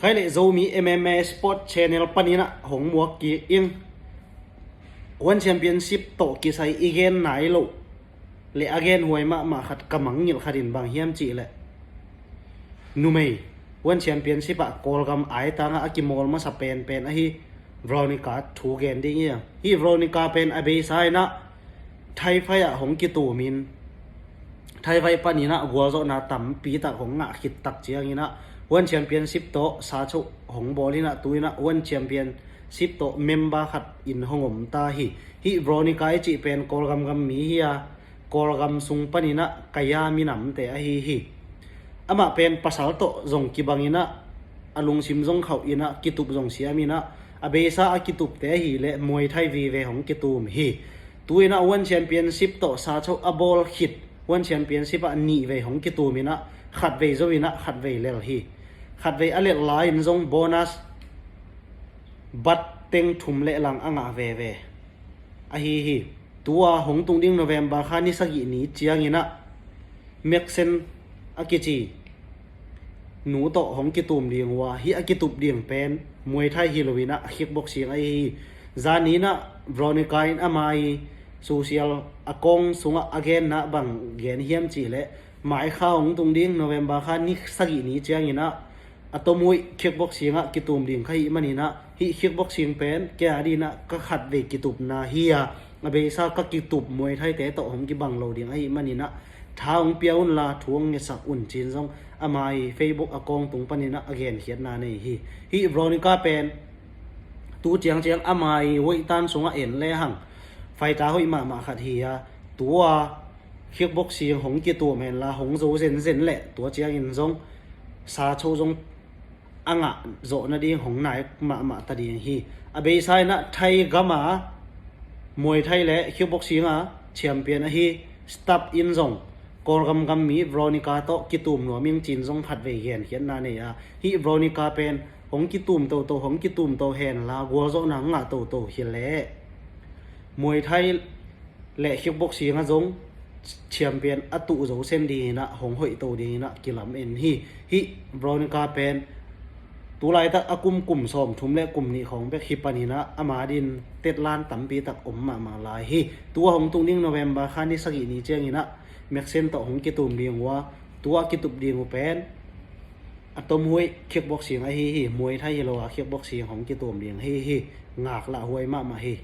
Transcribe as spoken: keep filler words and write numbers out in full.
Khai le Zomi M M A Sport Channel paninah hong muak kik ing. One Championship tawh kisai i gen nai loh le a gen huai mahmah khat ka mangngilh khatin bang hiam cihleh numei One Championship ah Kawlgam aitangah a kimawl masa penpen ahi Veronica thu gen ding hi. Hih Veronica pen a beisa inah Thai fight ah hong kitumin Thai fight paninah gualzawhna tampi tak hong ngah khit tak cianginah One Championship tawh sachoh hong bawl inah tu inah One Championship tawh member khat in hong om ta hi. Hih Veronica i cih pen Kawlgam gam mi hi a, Kawlgam sung paninah Kaya minamte ahi hi. Amah pen pasal tawh zong kibanginah a lungsim zong khauh inah kitup zong siaminah a beisa a kitupte ahileh Muay Thai vive hong kitum hi. Tu inah One Championship tawh sachoh a bawl khit One Championship ah nih vei hong kituminah khat vei zo inah khat vei lel hi. Khat vei a lel lai-in zong bonus bat teng thum le lang a ngah veve ahi hi. Tua hong tung ding November kha ni sagih ni cianginah Meksen a kici nu tawh hong kitum ding uh a, hih a kitup ding pen Muay Thai hi loinah kickboxing ahi hi. Zaninah Veronica in ama i social account sungah a genna bang gen hiam cihleh mai kha hong tung ding November kha ni sagih ni cianginah a tomui kickboxing ah kitum ding ka hih maninah hih kickboxing pen kei a dinah ka khat vei kitupna hi a, a beisa ka kitup Muay Thai te tawh hong kibang lo ding ahih maninah tha hong pia unla thu hong ngetsak un cin zong ama i Facebook account tung paninah a genkhiatna nei hi. Hih Veronica pen tu ciangciang ama i weight tan sungah en lehang fighter hoih mahmah khat hi a, tua kickboxing hong kitum henla hong zo zenzen leh tua ciangin zong sachoh zong a ngah zawh nading hong nai mahmah ta ding hi. A beisa inah Thai gama Muay Thai le kickboxing a champion ahi Stap in zong Kawlgam gam mi Veronica tawh kitum nuam ing cin zong khat vei genkhiatna nei a, hih Veronica pen hong kitum toto hong kitum to henla gualzawhna ngah toto hileh Muay Thai le kickboxing a zong champion a tuh zo sen dinginah hong hoihto dinginah kilam en hi. Hih Veronica pen tulaitak a kum kum sawm thum le kum nih khawng bek hi paninah ama din tetlan tampi tak om mahmah lai hi. Tua hong tung ding November kha ni sagih ni cianginah Meksen tawh hong kitum ding uh a, tua kitup ding uh pen a tomui kickboxing ahi hi. Muay Thai hi lo a kickboxing hong kitum ding hi hi. Ngaklah huai mahmah hi.